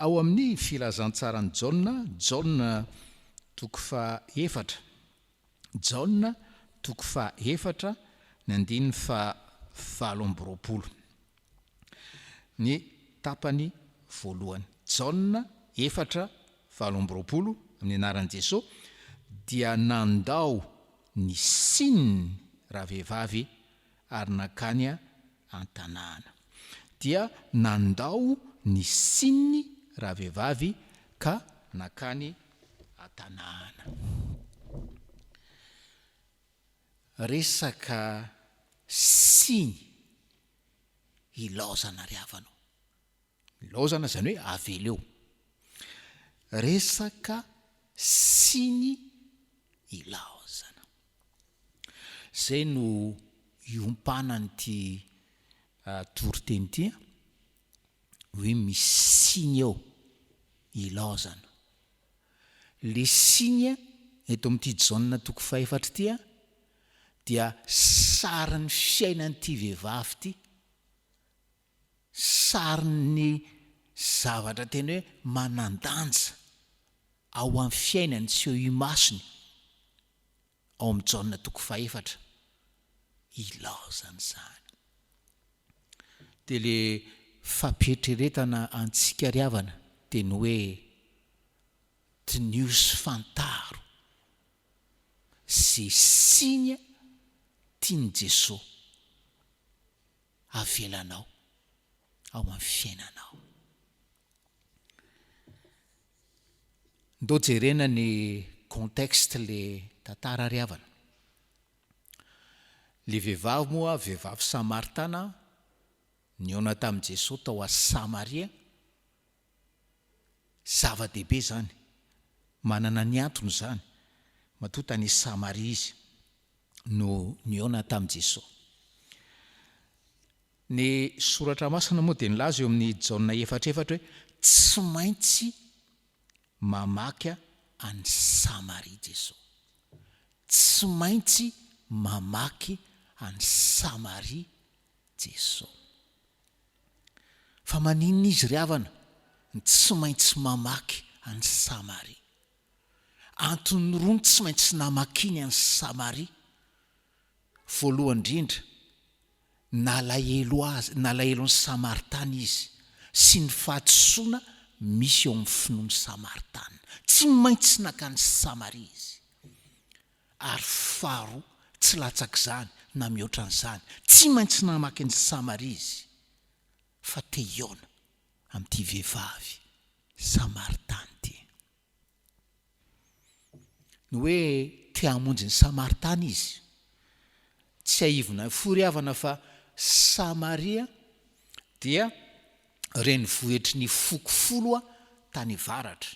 Ao amin'ny Filazantsaran'i Jaona, Jaona toko fahaefatra, Jaona toko fahaefatra, ny andininy faha-28. Ny tapany voalohany. Jaona efatra 28, amin'ny anaran'i Jesoa, dia nandao ny sininy ravehivavy ary nankany an-tanàna. Dia nandao ny sininy ravehivavy ka nankany an-tanàna. Resaka siny ilaozana ry havana o. Ilaozana izany hoe avela eo. Resaka siny ilaozana. Izay no iompanan'ity toriteny ity an, hoe misy siny eo ilaozana. Le siny eto amin'ity Jaona toko fahefatra ity an, dia sarin'ny fiainan'ity vehivavy ity, sarin'ny zavatra tena hoe manan-danja ao amin'ny fiainany sy eo imasony ao amin'ny Jaona toko fahefatra. Ilaozana izany. Dia le fampieritreretana antsika ry havana dia ny hoe diniho sy fantaro ze signe tian'i Jesoa avelanao ao amin'ny fiainanao. Ndao jerena ny contexte le tantara ry havana. Le vehivavy moa vehivavy samaritana nihaona tamin'i Jesoa tao a Samaria, zava-dehibe izany, manana ny antony izany, matoa tany Samaria izy no nihaona tamin'i Jesoa. Ny Soratra Masina moa dia nilaza eo amin'ny Jaona efatra efatra hoe tsy maintsy mamaky an'i Samaria Jesoa. Tsy maintsy mamaky an'i Samaria Jesoa. Fa maninona izy ry havana no tsy maintsy mamaky an'i Samaria? Antony roa no tsy maintsy namakiany an'i Samaria. Voalohany indrindra, nalahelo azy, nalahelo ny Samaritana izy sy ny fahadisoana misy eo amin'ny finoan'ny Samaritana. Tsy maintsy nankany Samaria izy. Ary faharoa, tsy latsak'izany na mihoatra an'izany, tsy maintsy namaky an'i Samaria izy fa te hihaona amin'ity vehivavy Samaritana ity. Ny hoe te hamonjy ny Samaritana izy. Tsiahivina fo ry havana fa Samaria dia renivohitry ny foko folo tany avaratra.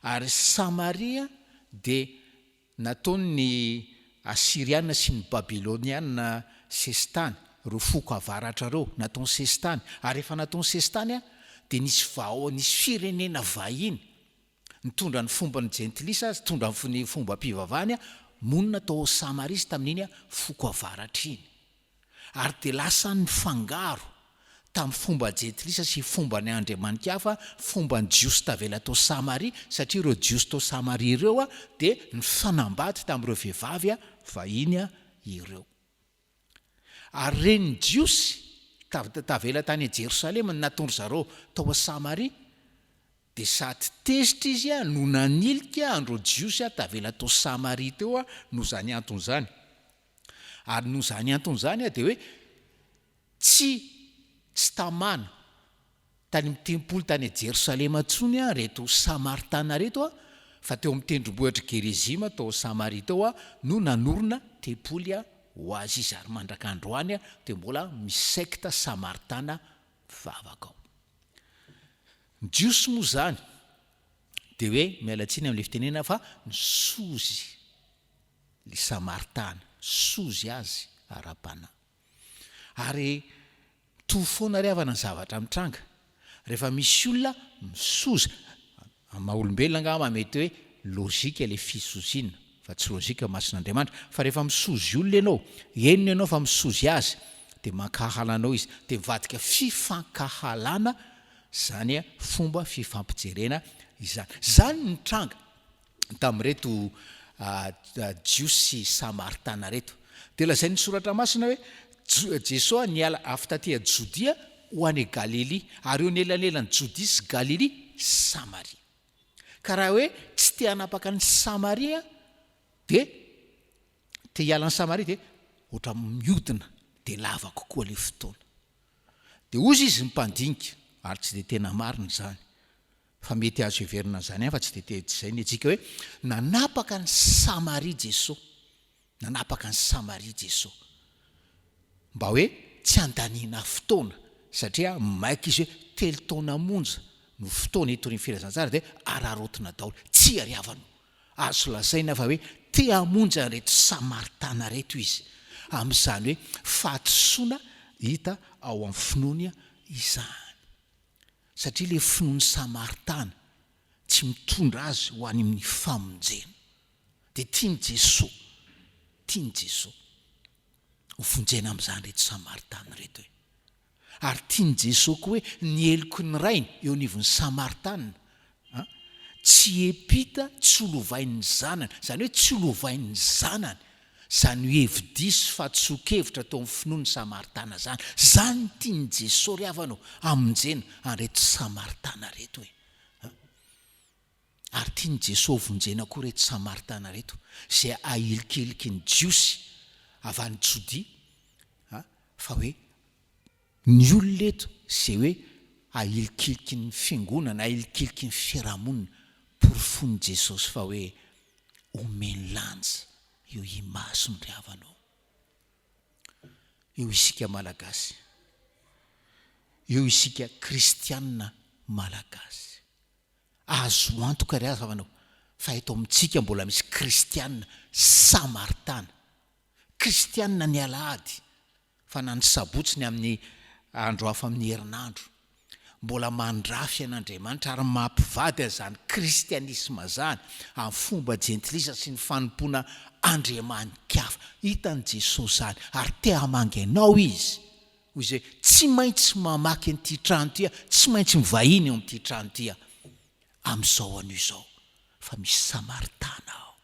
Ary Samaria dia nataon'ny Asyriana sy ny Babyloniana sesitany, ireo foko avaratra ireo, nataony sesitany. Ary rehefa nataony sesitany dia nisy vaho, nisy firenena vahiny nitondra ny fomban'ny jentilisa, nitondra ny fombam-pivavahany monina tao Samaria izy tamin'iny foko avaratra iny. Ary dia lasa nifangaro tamin'ny fomba jentilisa sy fomban'ny andriamani-kafa, fomban'ny Jiosy tavela tao Samaria, satria ireo Jiosy tao Samaria ireo dia nifanambady tamin'ireo vehivavy vahiny ireo. Ary ireny Jiosy tavela tany Jerosalema no nataon-dry zareo tao Samaria, dia sady tezitra izy no nanilika an'ireo Jiosy tavela tao Samaria teo noho izany antony izany. Ary noho izany antony izany dia hoe tsy tsy tamana tany amin'ny tempoly tany Jerosalema intsony ireto Samaritana ireto fa teo amin'ny tendrombohitr'i Gerizima tao Samaria tao no nanorina tempoly ho azy izy ary mandraka androany dia mbola misy sekta Samaritana mpivavaka ao. Ny Jiosy moa izany dia hoe miala tsiny amin'ilay fitenenana fa nisozy le Samaritana, sozy azy ara-panahy. Ary mitovy foana ry havana ny zavatra mitranga, rehefa misy olona misoza, amin'ny maha olombelona angamba mety hoe logique le fisoziana, fa tsy logique mason'Andriamanitra, fa rehefa misozy olona ianao, henony ianao fa misozy azy, dia mankahala anao izy, dia mivadika fifankahalana. izany fomba fifampijerena izany. Izany no nitranga tamin'ireto Jiosy sy Samaritana ireto. Dia lazain'ny Soratra Masina hoe Jesoa niala avy taty Jodia ho any Galilia, ary eo anelanelan'i Jodia sy Galilia, Samaria. Ka raha hoe tsy te hanapaka an'i Samaria dia te hiala an'i Samaria dia ohatra mihodina dia lava kokoa ilay fotoana. Dia hozy izy ny mpandinika, ary tsy dia tena marina izany, fa mety azo heverina an'izany ihany fa tsy dia te tsy izay ny antsika hoe nanapaka an'i Samaria Jesoa. Nanapaka an'i Samaria Jesoa. Mba hoe tsy handaniana fotoana, satria maika izy hoe telo taona monja no fotoana hitoriany filazantsara dia araraotina daholo. Tsia ry havana o! Azo lazaina fa hoe te hamonjy an'ireto Samaritana ireto izy, amin'izany hoe fahadisoana hita ao amin'ny finoany izany. Satria ilay finoan'ny Samaritana tsy mitondra azy ho any amin'ny famonjena. Dia tian'i Jesoa, tian'i Jesoa ho vonjena amin'izany ireto Samaritana ireto e. Ary tian'i Jesoa koa hoe ny heloky ny rainy eo anivon'ny Samaritana an, tsy hiampita, tsy ho lovain'ny zanany, izany hoe tsy ho lovain'ny zanany izany hevi-diso fahadisoan-kevitra teo amin'ny finoan'ny Samaritana izany. Izany no tian'i Jesoa ry havana ô, hamonjena an'ireto Samaritana ireto e. Ary tian'i Jesoa hovonjena koa ireto Samaritana ireto, izay ahilikiliky ny Jiosy avy any Jodia, fa hoe ny olona eto izay hoe ahilikiliky ny fiangonana, ahilikiliky ny fiarahamonina, porofoin'i Jesosy fa hoe omeny lanja eo imasony ry havana ô. Eo isika Malagasy, eo isika Kristianina Malagasy. Azo antoka ry havana fa eto amintsika mbola misy kristiana samaritana. Kristiana ny alahady fa na ny sabotsy ny amin'ny andro hafa amin'ny herinandro. Mbola mandrafy an'Andriamanitra ary mampivady an'izany kristianisma izany amin'ny fomba jentilisa sy ny fanompoana andriamani-kafa. Hitan'i Jesosy izany ary te hamangy anao Izy. Hoy izy hoe, Tsy maintsy mamaky an'ity trano ity aho, tsy maintsy mivahiny eo amin'ity trano ity aho, amin'izao anio izao, fa misy Samaritana ao.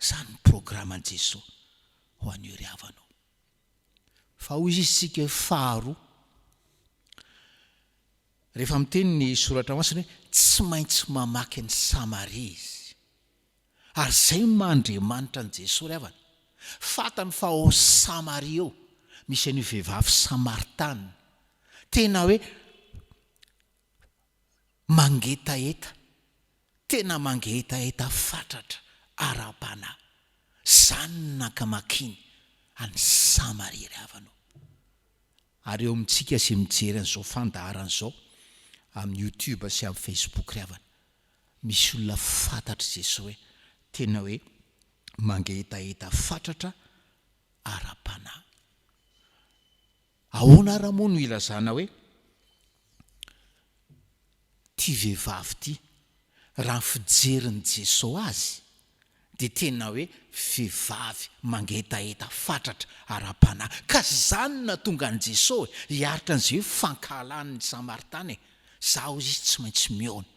Izany ny programan'i Jesoa ho an'io ry havana o. Fa hoy izy isika hoe faharoa, rehefa miteny ny Soratra Masina hoe tsy maintsy mamaky an'i Samaria izy. Ary izay no maha Andriamanitra an'i Jesoa ry havana. Fantany fa ao Samaria ao misy an'io vehivavy Samaritana. Tena hoe mangetaheta, tena mangetaheta fatratra ara-panahy. Izany no nankamakiny an'i Samaria ry havana o. Ary eo amintsika izay mijery an'izao fandaharana izao amin'ny youtube sy amin'ny facebook ry havana. Misy olona fantatr'i Jesoa hoe tena hoe mangetaheta fatratra ara-panahy. Ahoana ara moa no ilazana hoe ity vehivavy ity, raha ny fijerin'i Jesoa azy dia tena hoe vehivavy mangetaheta fatratra ara-panahy. Ka izany no nahatonga an'i Jesoa hiaritra an'izay hoe fankahalan'ny Samaritana e! Izaho hozy izy tsy maintsy mihaona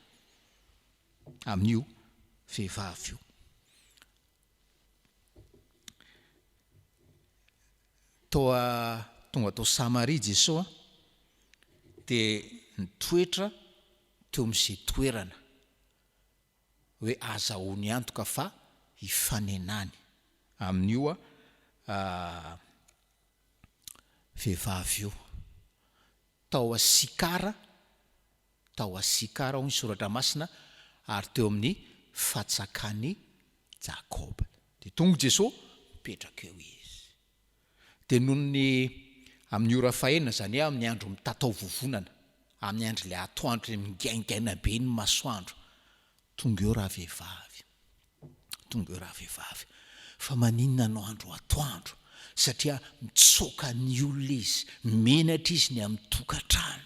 amin'io vehivavy io. Toa tonga tao Samaria Jesoa dia nitoetra teo amin'izay toerana hoe azahoany antoka fa hifanenany amin'io vehivavy io. Tao Sikara, tao Sikara hoy ny Soratra Masina, ary teo amin'ny fatsakan'i Jakoba. Dia tonga Jesoa, mipetraka eo izy. Dia noho ny amin'ny ora fahenina, izany hoe amin'ny andro mitatao vovonana, amin'ny andro ilay atoandro ilay migaingaina be ny masoandro, tonga eo ravehivavy. Tonga eo ravehivavy. Fa maninona no andro atoandro? Satria mitsoaka ny olona izy, menatra izy ny amin'ny tokantrano.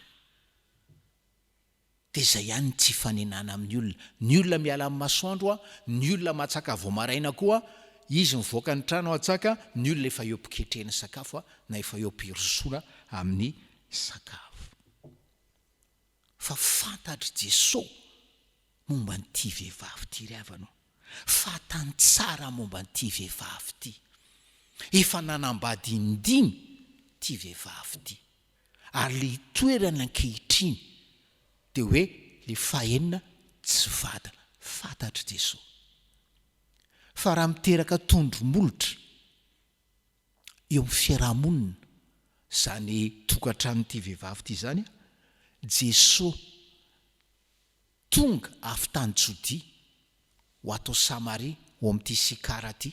Dia izay ihany ny tsy ifanenana amin'ny olona. Ny olona miala amin'ny masoandro an, ny olona matsaka vao maraina koa, izy mivoaka ny trano hatsaka, ny olona efa eo am-piketrehana sakafo na efa eo am-pirosoana amin'ny sakafo. Fa fantatr'i Jesoa momba an'ity vehivavy ity ry havana ô. Fantany tsara momba an'ity vehivavy ity. Efa nanambady indimy ity vehivavy ity. Ary le itoerany ankehitriny dia hoe le fahenina tsy vadina. Fantatr'i Jesoa. Fa raha miteraka tondro molotra eo amin'ny fiarahamonina izany tokantranon'ity vehivavy ity izany, Jesoa tonga avy tany Jodia ho ato Samaria ho amin'ity Sikara ity,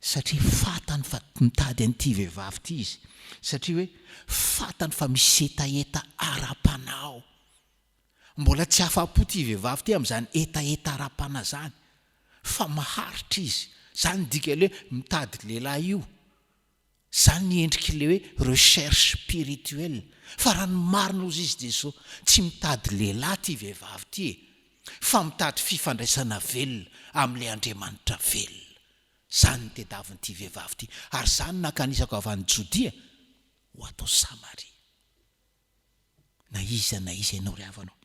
satria fantany fa mitady an'ity vehivavy ity izy, satria hoe fantany fa misy hetaheta ara-panahy ao. Mbola tsy afa-po ity vehivavy ity amin'izany hetaheta ara-panahy izany, fa maharitra izy. Izany ny dikan'ilay hoe mitady lehilahy io. Izany ny endrik'ilay hoe recherche spirituelle. Fa raha ny marina hozy izy Jesoa, tsy mitady lehilahy ity vehivavy ity e, fa mitady fifandraisana velona amin'ilay Andriamanitra velona. Izany no tediavin'ity vehivavy ity, ary izany no nankanisako avy any Jodia ho ato Samaria. Na iza na iza ianao ry havana ô,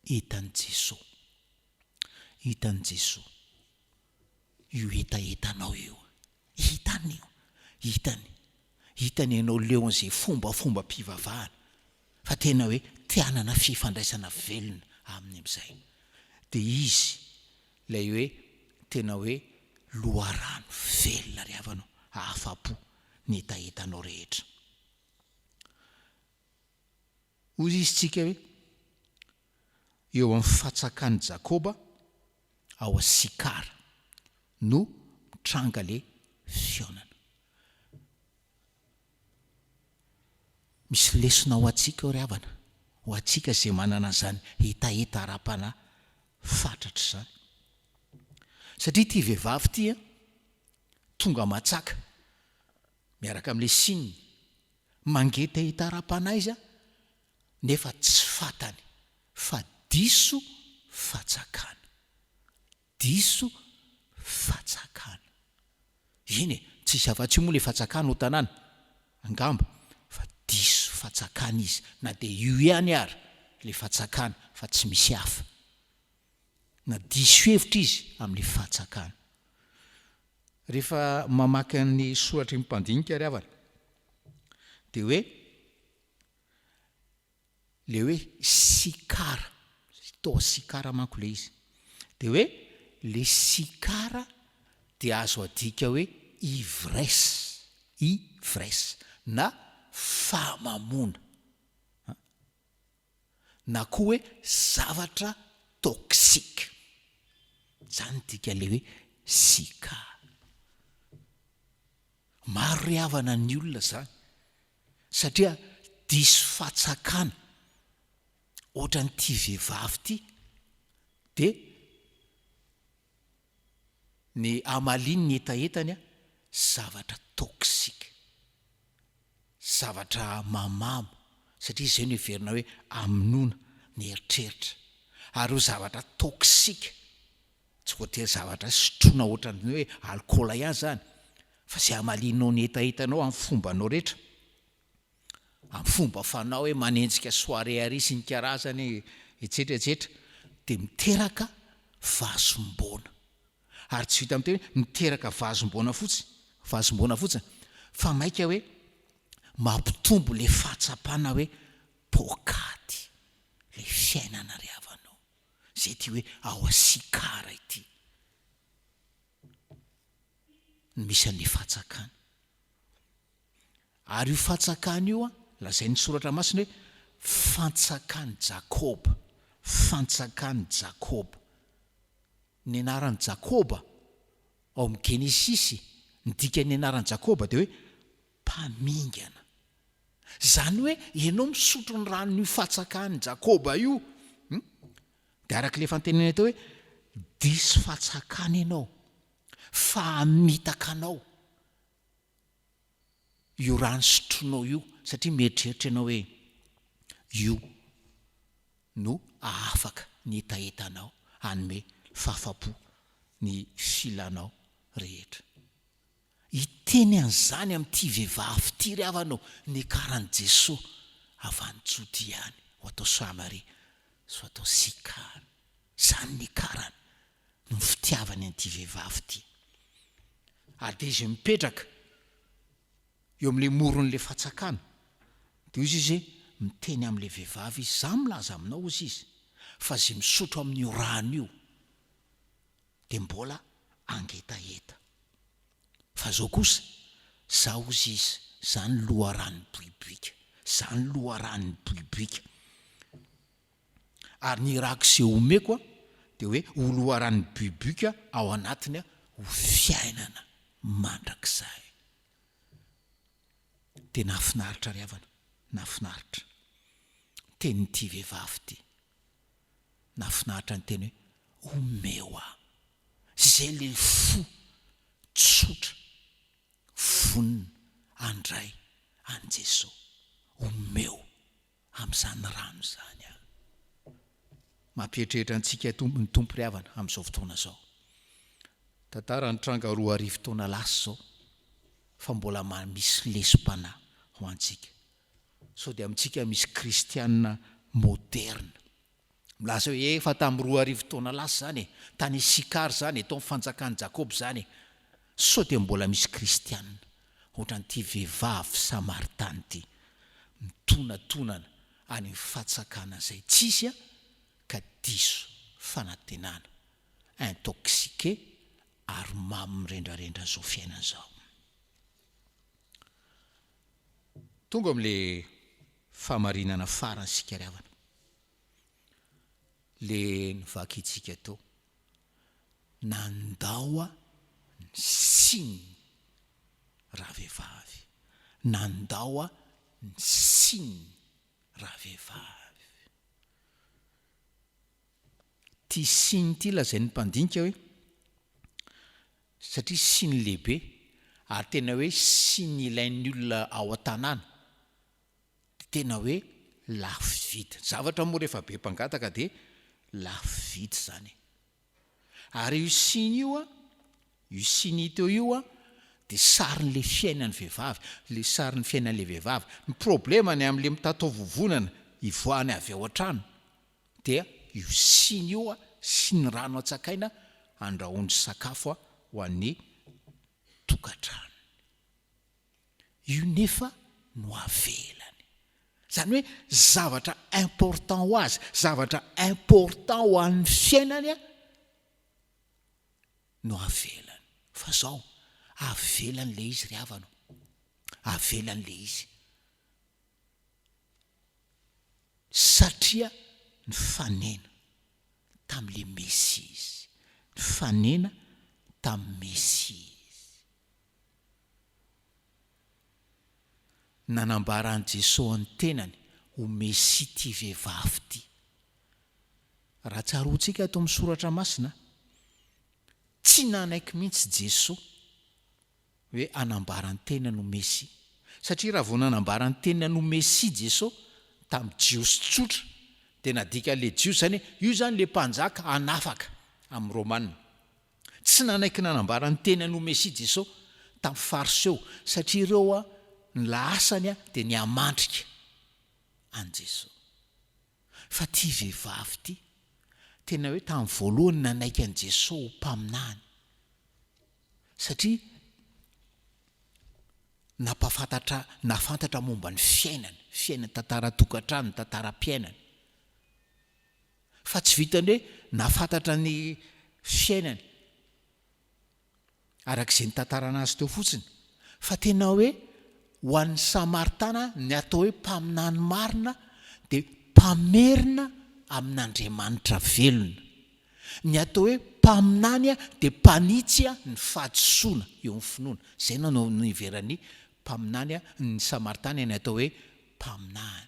hitan'i Jesoa, hitan'i Jesoa io hetahetanao io, hitany io, hitany, hitany ianao leo an'izay fombafombam-pivavahana, fa tena hoe te hanana fifandraisana velona Aminy amin'izay. Dia Izy ilay hoe tena hoe loharano velona ry havana ô, hahafa-po ny hetahetanao rehetra. Hoy izy tsika hoe, Eo amin'ny fatsakan'i Jakoba ao Sikara no mitranga le fihaonana. Misy lesona ho antsika eo ry havana, ho antsika izay manana an'izany hetaheta ara-panahy fatratra izany. Satria ity vehivavy ity an, tonga matsaka miaraka amin'ilay sininy, mangetaheta ara-panahy izy nefa tsy fantany fa diso fatsakana. Diso fatsakana. Eny e, tsisy afa-tsy io moa ilay fatsakana ao tanàna, angamba, fa diso fatsakana izy, na dia io ihany ary ilay fatsakana fa tsy misy hafa. Na diso hevitra izy amin'ilay fatsakana. Rehefa mamaky ny soratry ny mpandinika ry havana dia hoe le hoe sikara, toa sikara manko le izy, dia hoe le sikara dia azo adika hoe ivresse, ivresse na fahamamoana. Na koa hoe zavatra toxique. Zany ny dikan'ilay hoe sika. Maro ry havana ny olona zany satria diso fatsakana ohatran'ity vehivavy ity dia ny hamaliany ny hetahetany zavatra toxique, zavatra mamamo satria izay no heverina hoe hamonoana ny eritreritra ary io zavatra toxique tsy voatery zavatra sotroina ohatran'ny hoe alikaola ihany izany fa izay hamalianao ny hetahetanao amin'ny fombanao rehetra. Amin'ny fomba fanao hoe manenjika soirée ary sy ny karazany etsetra etsetra dia miteraka vazom-boana. Ary tsy vita miteny hoe miteraka vazom-boana fotsiny, vazom-boana fotsiny fa maika hoe mampitombo le fahatsapana hoe poakaty le fiainana ry havana ô. Zay ity hoe ao Asikara ity no misy an'le fatsakana. Ary io fantsakana io, lazain'ny Soratra Masina hoe fantsakan'i Jakoba. Fantsakan'i Jakoba. Ny anaran'i Jakoba ao amin'ny Genesisy, ny dikan'ny anaran'i Jakoba dia hoe mpamingana. Izany hoe ianao misotro ny ranon'io fantsakan'i Jakoba io, dia araka ilay efa notenenina teo hoe diso fantsakana ianao, fa hamitaka anao. io rano sotroinao io satria mieritreritra ianao hoe io no ahafaka ny hetahetanao, hanome fahafapo ny filanao rehetra. Hiteny an'izany amin'ity vehivavy ity ry havana ô, niakaran'i Jesoa avy any Jodia any, ho atao Samaria sy ho atao Sikara. Izany niakarany noho ny fitiavany an'ity vehivavy ity. Ary dia izy mipetraka eo amin'ilay moron'ilay fatsakana, dia hoy izy hoe, miteny amin'ilay vehivavy izy, Izaho milaza aminao, hozy izy, fa izay misotro amin'io rano io dia mbola hangetaheta. Fa izao kosa, izaho hozy izy, izaho ny loharano miboiboika, izaho ny loharano miboiboika. Ary ny irako izay omeko dia hoe ho loharano miboiboika ao anatiny ho fiainana mandrakizay. Dia nahafinaritra ry havana, nahafinaritra. Tenin'ity vehivavy ity. Nahafinaritra ny teny hoe omeo ahy. Izay ilay fo tsotra, vonona handray an'i Jesoa. Omeo amin'izany rano izany aho. Mampieritreritra antsika ny Tompo ry havana amin'izao fotoana izao. Tantara nitranga 2000 taona lasa izao fa mbola misy lesom-panahy ho antsika. Sao dia amintsika misy kristiana moderna milaza hoe efa tamin'ny 2000 taona lasa izany e, tany Sikar izany e, tao amin'ny fanjakan'i Jakoba izany e. Sao dia mbola misy kristiana ohatran'ity vehivavy samaritana ity mitonatonana any amin'ny fatsakana izay tsisy ka diso fanantenana, intoxiqué ary mamo mirendrarendra an'izao fiainana izao. Tonga amin'le fahamarinana farany isika ry havana. Le novakintsika teo. Nandao ny siny ravehivavy. Nandao ny siny ravehivavy. Ity siny ity lazain'ny mpandinika hoe satria siny lehibe ary tena hoe siny ilain'ny olona ao an-tanàna dia tena hoe lafo vidy. Ny zavatra moa rehefa be mpangataka dia lafo vidy izany e. Ary io siny io an, io siny hita eo io an, dia sarin'ilay fiainan'ny vehivavy, ilay sarin'ny fiainan'ilay vehivavy. Ny problemany amin'ilay mitatao vovonana hivoahany avy ao an-trano dia io siny io sy ny rano atsakaina andrahoany sakafo ho an'ny tokantranony. Io nefa no avelany. Izany hoe zavatra important ho azy, zavatra important ho an'ny fiainany no avelany. Fa zao, avelany le izy ry havana o. Avelany le izy. Satria nifanena tamin'ilay Mesia izy. Nifanena tamin'ny Mesia izy. Nanambara an'i Jesoa ny tenany ho Mesia ity vehivavy ity. Raha tsaroantsika ato amin'ny Soratra Masina, tsy nanaiky mihitsy Jesoa hoe hanambara ny tenany ho Mesia. Satria raha vao nanambara ny tenany ho Mesia Jesoa tamin'ny Jiosy tsotra, dia nadikan'ilay Jiosy izany hoe io izany ilay mpanjaka hanafaka amin'ny Romana. Tsy nanaiky nanambara ny tenany ho Mesia Jesoa tamin'ny Fariseo, satria ireo ny lahasany dia ny hamandrika an'i Jesoa. Fa ity vehivavy ity, tena hoe tamin'ny voalohany nanaiky an'i Jesoa ho mpaminany, satria nampahafantatra, nahafantatra momba ny fiainany, fiainany, tantaran-tokantranony, tantaram-piainany. Fa tsy vitan'ny hoe nahafantatra ny fiainany araka izay nitantarana azy teo fotsiny, fa tena hoe ho an'ny Samaritana ny atao hoe mpaminany marina dia mpamerina amin'Andriamanitra velona. Ny atao hoe mpaminany dia mpanitsy ny fahadisoana eo amin'ny finoana. Izay no niheveran'ny mpaminany ny Samaritana ny atao hoe mpaminany.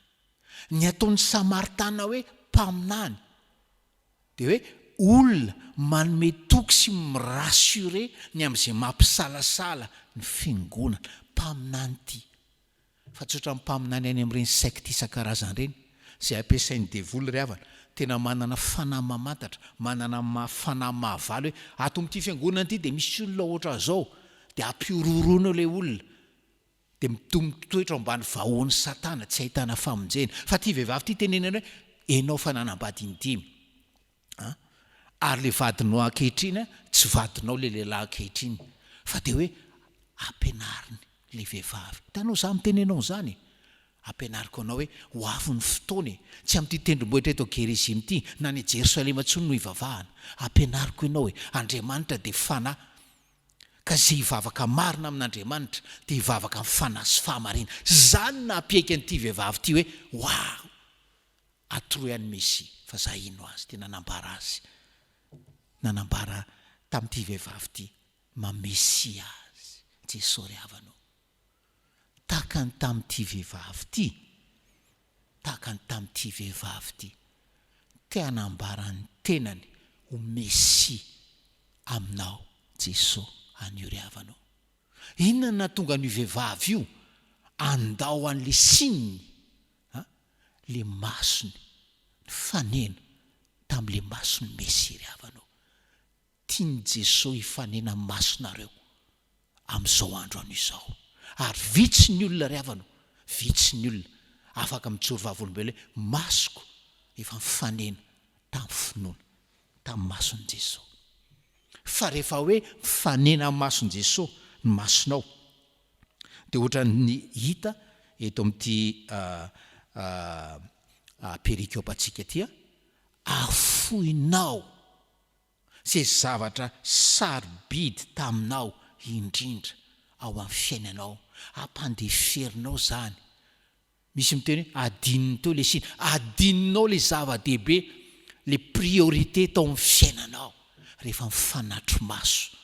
Ny ataon'ny Samaritana hoe mpaminany dia hoe olona manome toky sy mi-rassurer ny amin'izay mampisalasala ny fiangonana. Mpaminany ity. Fa tsy ohatran'ny mpaminany any amin'ireny secte isan-karazany ireny, izay ampiasain'ny devoly ry havana. Tena manana fanahy mamantatra, manana fanahy mahavaly hoe ato amin'ity fiangonana ity dia misy olona ohatran'izao. Dia ampihorohoroana eo ilay olona. Dia mitoetra ao ambany vahohon'i Satana, tsy ahitana famonjena. Fa ity vehivavy ity tenenany hoe, enao efa nanambady indimy. An? Ary ilay vadinao ankehitriny an, tsy vadinao ilay lehilahy ankehitriny. Fa dia hoe ampianariny ilay vehivavy. Hitanao izaho miteny anao izany e. Ampianariko anao hoe ho avy ny fotoana e. Tsy amin'ity tendrombohitra eto Gerizim ity, na any Jerosalema intsony no hivavahana. Ampianariko ianao e. Andriamanitra dia fanahy. Ka izay hivavaka marina amin'Andriamanitra dia hivavaka amin'ny fanahy sy fahamarinana. Izany no nampiaiky an'ity vehivavy ity hoe, Waouh! Atoroy an'i Mesia fa za hino azy. Dia nanambara azy, nanambara tamin'ity vehivavy ity maha Mesia azy. Jesoa ry havana ô! Tahaka ny tamin'ity vehivavy ity, tahaka ny tamin'ity vehivavy ity, te hanambara ny tenany ho Mesia aminao Jesoa anio ry havana ô. Inona no nahatonga an'io vehivavy io handao an'ilay signe, a, le masony nifanena tamin'ilay mason'ny Mesia ry havana ô. Tian'i Jesoa hifanena amin'ny masonareo amin'izao andro anio izao. Ary vitsy ny olona ry havana ô, vitsy ny olona afaka mijoro vavolombelona hoe masoko efa nifanena tamin'ny finoana, tamin'ny mason'i Jesoa. Fa rehefa hoe mifanena amin'ny mason'i Jesoa ny masonao, dia ohatran'ny hita eto amin'ity perikopantsika ity, afoinao Izay zavatra sarobidy taminao indrindra ao amin'ny fiainanao, ampandeferinao izany. Misy miteny hoe adinony teo ilay siny. Adinonao ilay zava-dehibe, ilay priorité tao amin'ny fiainanao rehefa mifanatri-maso,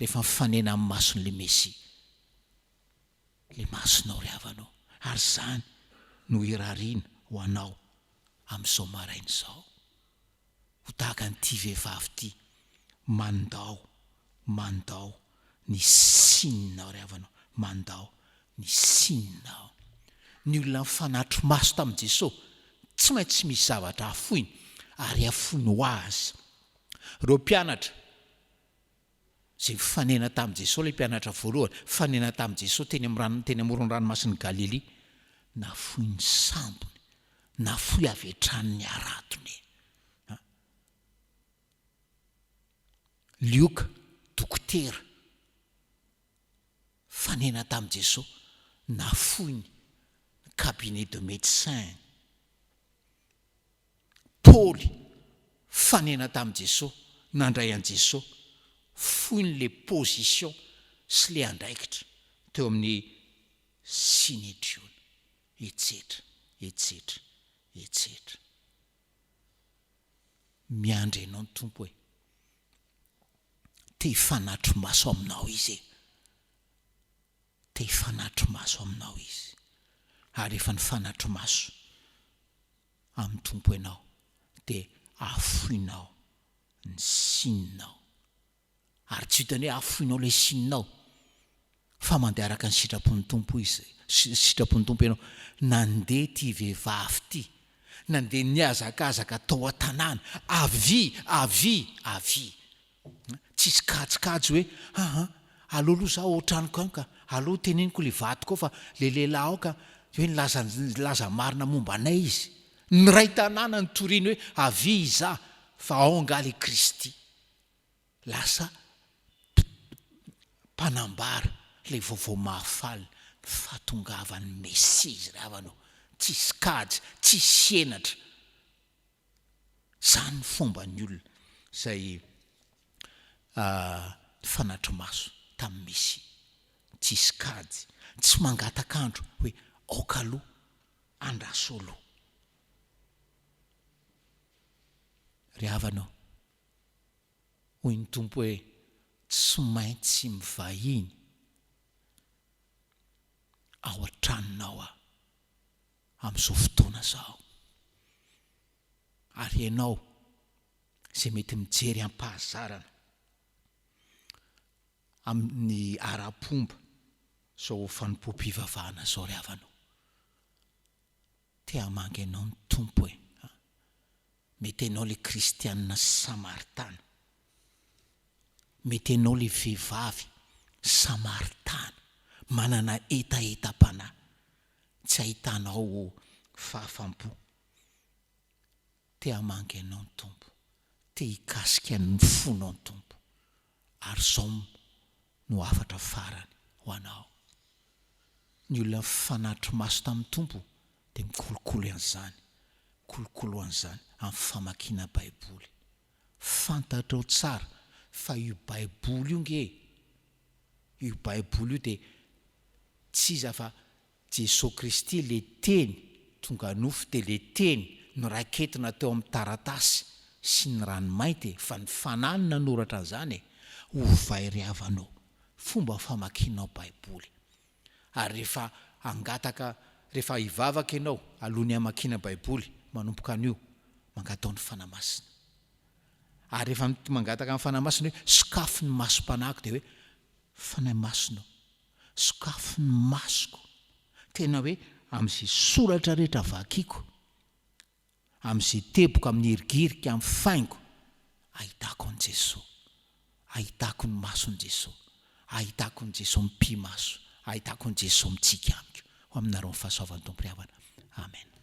rehefa mifanena amin'ny mason'ilay Mesia. Ilay masonao ry havana ô. Ary izany no irariana ho anao amin'izao maraina izao. Ho tahaka an'ity vehivavy ity, mandao, mandao ny sininao ry havana ô, mandao ny sininao. Ny olona nifanatri-maso tamin'i Jesoa, tsy maintsy misy zavatra afoiny, ary afoiny ho azy. Ireo mpianatra izay nifanena tamin'i Jesoa, ilay mpianatra voalohany, nifanena tamin'i Jesoa teny amin'ny rano, teny amoron'ny ranomasin'i Galilia, nafoy ny sambony, nafoy avy hatrany ny haratony. Lioka, dokotera, nifanena tamin'i Jesoa, nafoy ny cabinet de médecin. Paoly, nifanena tamin'i Jesoa, nandray an'i Jesoa, foiny le position sy le andraikitra teo amin'ny Synedriona, etsetra, etsetra, etsetra. Miandry anao ny Tompo e. Te hifanatri-maso aminao Izy e. Te hifanatri-maso aminao Izy. Ary rehefa nifanatri-maso amin'ny Tompo ianao, dia afoinao ny sininao. Ary tsy vitan'ny hoe afoinao ilay sininao, fa mandeha araka ny sitrapon'ny Tompo izy, sitrapon'ny Tompo ianao. Nandeha ity vehivavy ity, nandeha nihazakazaka tao an-tanàna, avia, avia, avia. Tsisy kajikajy hoe, aa, aleo aloha za ao an-tranoko any ka, aleo teneniko ilay vadiko ao fa ilay lehilahy ao ka, hoe nilaza nilaza marina momba anay izy. Niray tanàna nitoriany hoe, avia izaho fa ao angaha ilay Kristy. Lasa mpanambara ilay vaovao mahafaly ny fahatongavan'ny Mesia izy ry havana ô. Tsisy kajy, tsisy henatra. Izany ny fomban'ny olona izay nifanatri-maso tamin'ny Mesia. Tsisy kajy, tsy mangatak'andro hoe aoka aloha, andraso aloha. Ry havana ô, hoy ny Tompo hoe, tsy maintsy mivahiny ao an-tranonao aho amin'izao fotoana izao. Ary ianao izay mety mijery am-pahazarana amin'ny ara-pomba izao fanompoam-pivavahana izao ry havana ô, te hamangy anao ny Tompo e! Mety ianao ilay kristianina samaritana. Mety ianao ilay vehivavy. Samaritana, manana hetahetam-panahy, tsy ahitanao fahafam-po. Te hamangy anao ny Tompo, te hikasika ny fonao ny Tompo. Ary izao no hafatra farany ho anao. Ny olona nifanatri-maso tamin'ny Tompo dia mikolokolo an'izany, mikolokolo an'izany amin'ny famakiana Baiboly. Fantatrao tsara fa io Baiboly io nge, io Baiboly io dia tsy iza fa Jesoa Kristy le Teny tonga nofo dia le Teny noraiketina teo amin'ny taratasy sy ny ranomainty e, fa ny Fanahy no nanoratra an'izany e, ovay ry havana ô, fomba famakianao Baiboly. Ary rehefa hangataka, rehefa hivavaka ianao alohan'ny hamakiana Baiboly, manomboka anio, mangatao ny Fanahy Masina. Ary rehefa mangataka ny Fanahy Masina hoe sokafy ny masom-panahiko dia hoe Fanahy Masina ô, Sokafy ny masoko. Tena hoe amin'izay soratra rehetra vakiko, amin'izay teboka, amin'ny hirigirika, amin'ny faingo, ahitako an'i Jesoa. Ahitako ny mason'i Jesoa. Ahitako an'i Jesoa mipi-maso. Ahitako an'i Jesoa mitsiky amiko. Ho aminareo ny fahasoavan'ny Tompo ry havana. Amen.